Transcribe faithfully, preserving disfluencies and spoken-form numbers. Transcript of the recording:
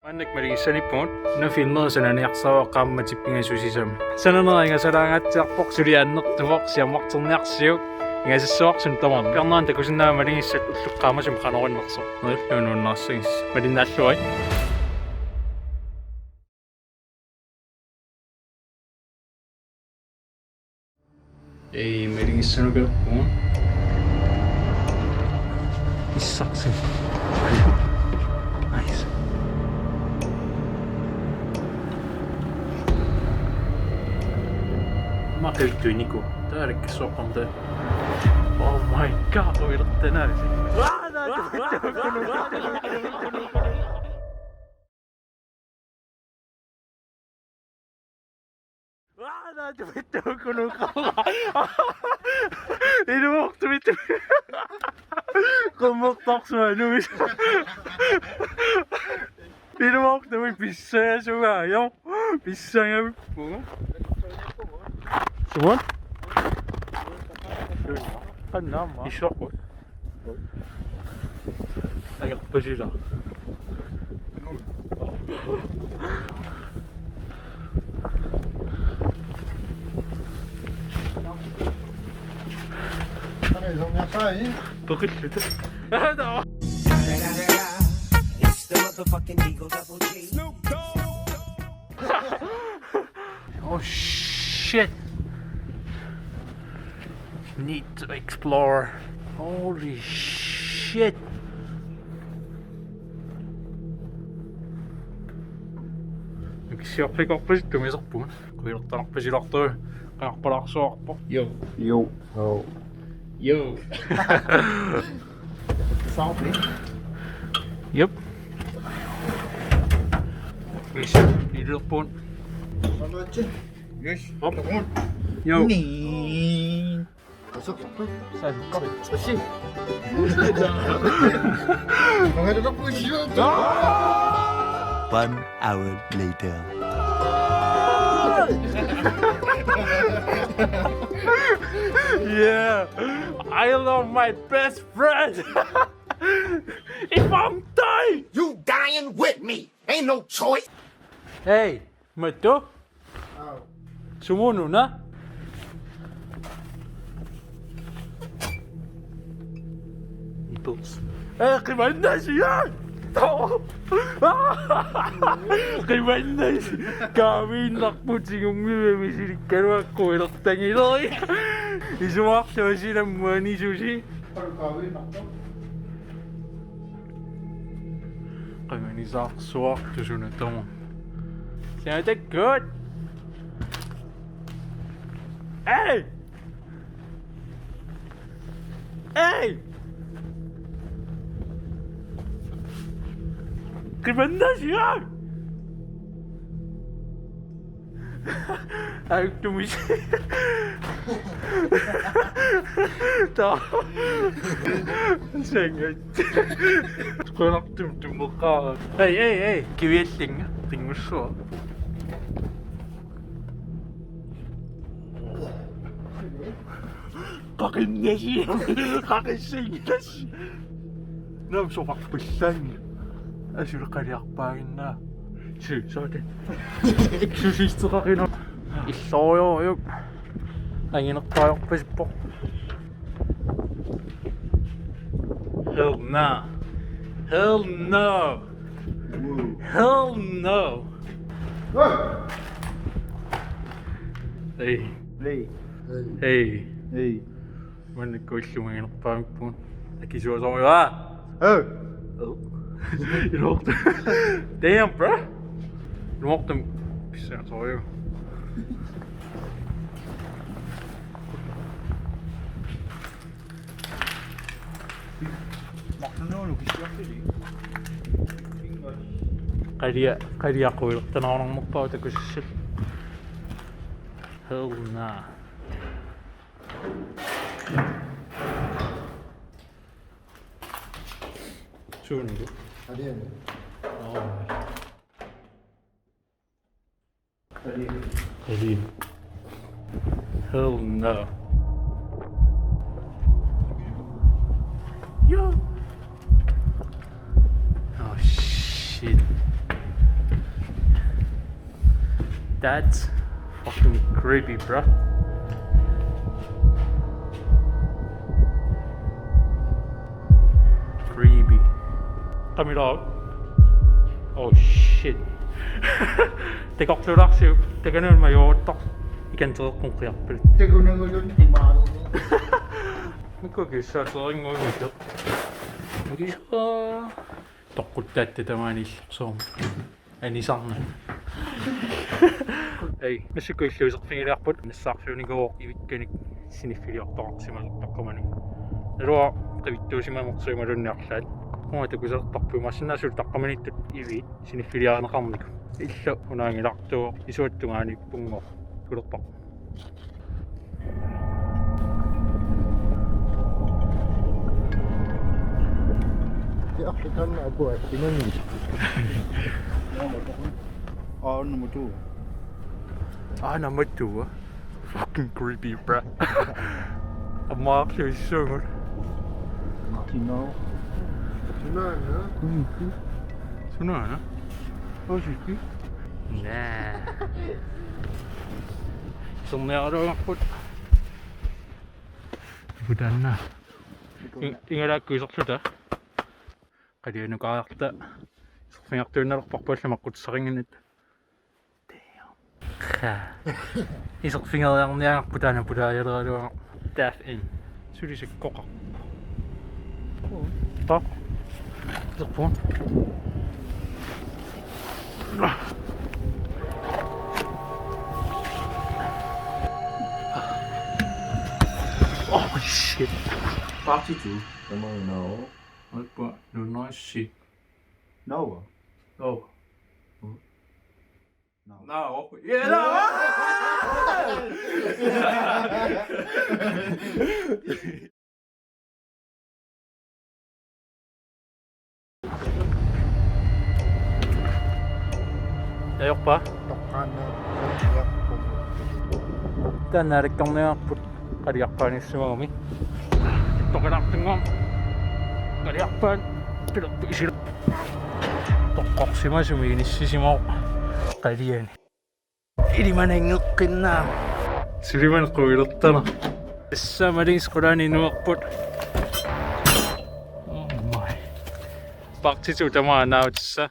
Annak malugissanippugut, una filmera sananiarsaavoq qaammatip pingasunut sisamat. Sananera ingasalaangaatsiarpoq, suli annertuvoq, siammarterniarsiuk, ingasassuarsun tamarmi. Piarnerani takusinnaavat malugissat ullut qaamasumik qanoq innersoq. Neriullugu nuannaarsinnaasoq. Malinnaalluarit. Ei, malugissanukarpugut. Issarsi. Nice. Maqiltuiniku. Taarakkissuaqqamta. Oh my God, uilertanaasi. Aa, naa, tupittavakulu. Aa, naa, tupittavakulu. Ilumoortumik. Qummertarsuaq nuis. Ilumoortumik pissaasunga, jo. Pissangavippunga. Sumun? Qannaama. Issuarput. Agarpasila. Peqilluta. It's the motherfucking Eagle Double G. Oh shit. Need to explore. Holy shit. Nukissiorfikorpasittumiserpugut. Kuilertarpasilartoq. Qaarpalaarsuarpoq. Jo. Jo. Jo. Jo. Sound, please. Yep. Yes. Ilumoorpoq. Yes. Hop. Jo. Niin. Saasukkaluarpoq. Saasukkaluarpoq. One hour later. Yeah, I love my best friend. If I'm dying, you dying with me. Ain't no choice. Hey, Matu. Sumut una? Itus. Eh, qimannasi, aa! Qimannasi. Kaaviinnarput tigummivimmi silikkaluaqqu ilertangileri. Isuarlu silammuani susi. Qimanisaarsuartusuna tamo. Sanatakkuut. Hey! Hey! Qimannasi, aa! Auttumis. Taa. Sengat. Qonartum tumeqaara. Ei, ei, ei. Kiviallinga. Tingussuaq. Qaqinnasi. Qaqissingas. Naam soqarpallaanngilaq. Asuli qaliarpaaginnaa. Su, soorlu. Susisteqaqinaq. Illoriujuk. Anginerpaajorpasippoq. Hell no. Hell no. Hell no. Hey. Hey. Hey. Hey. Maannakkut illumiginerpaamippugut. Akisuasorujuit. Oh. Oh. Ilumoortumik. Damn, bro. Ilumoortumik. Pissaasorujuk. Qalia, qalia quilertanaarnerpaaq takusassat. Hell nah. Suunuku? Aliani. Oh. Aliani. Hell no. Yo. Oh shit. That's fucking creepy, bro. Creepy. Qamilaaq. Oh shit. Takorluulaarsiuk, takanunut majuaruttoq. Ikantereqqun qiarpil. Takunagulun timaarugu. Mikku kissaaterinnguinngisoq. Mikisua. Toqquttaatta tamaani illorsuarmi. Anisarnaq. Ei, massakkut illuiserfigiliarput nassaarfiunikuuvoq ivikkanik siniffiliortoqarsimalertartumani. Naluara qivittuusimanersuimaluunniit arlaat. Uanga takusertarput imaassinnaavoq suli taqqamaniittut iviit siniffiliarineqarnikut. Illu unaanngilartuuvoq isuata tungaaniippunngooq. Kulerpaq. Ja, det kan jeg gå efter, men... Aa, nummer to. Aa, nummer to. Fucking creepy, bro. Amarlu issugun. Martino. Sunaana? Sunaana? Osiki. Naa. Iserniaraluarput. Putaanna. Ingalaakku iserluta. Qalianukariarta. Iserfigartuinnalerparput allamut aqqutissaqannginnattoq. Damn. Qa. Iserfigeriarniagarput taanna pulaajaleraluarpoq. Dive in. Suli sakkoqarpoq. Taq. Iserpoq. Oh shit. Party two. Come on now. What? No, no shit. No. Oh. No. No. Yeah, no. Ajorpa? Toqqaannaq. Taanna alakkarniarput qaliarpaaniissimagami. Toqalaartunngam. Qaliarpaat. Pilerput isilu. Toqqorsimasumik inissisimavoq qaliani. Ilimananngeqqinnaa. Sulimanaq quilertarnaq. Tassa malingissi qulaani inuerput. Oh my. Parti to tamaat naavitissaq.